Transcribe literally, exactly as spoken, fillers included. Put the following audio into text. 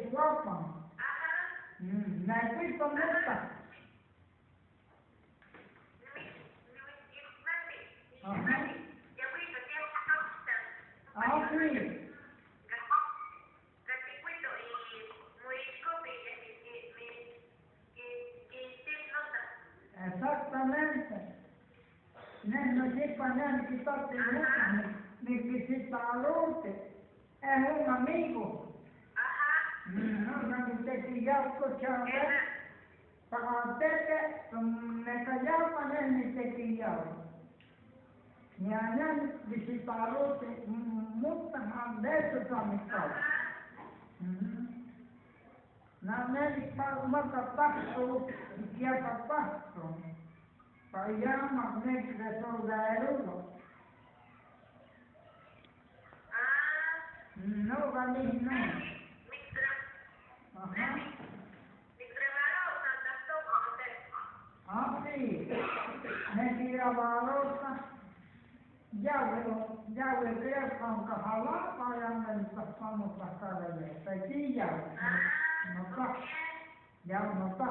Suapan. Mm, nakuipan mota. Ah, sí. Exactamente. Ne, no sé para nada, que está teniendo, ni, ni que sí para el otro. Es un amigo. Ajá. No, no, ni te que ya escuchaba. Ajá. Para tete, mm, me callaba, para él ni te que ya. Ni a nadie, ni si para el otro, mm, mucha más de eso también estaba. Ajá. Ujú. Na neli pa, ma tapasto, kia tapasto. Pa yama ne resolverulo. Ah. No, vale, no. Ajá. Ah, sí. Ne kira barota. Yahweh, Yahweh, kaya kang kahala, pa yang dan pasamo pasara ya. Sa ki ya. No pa. Ya no pa.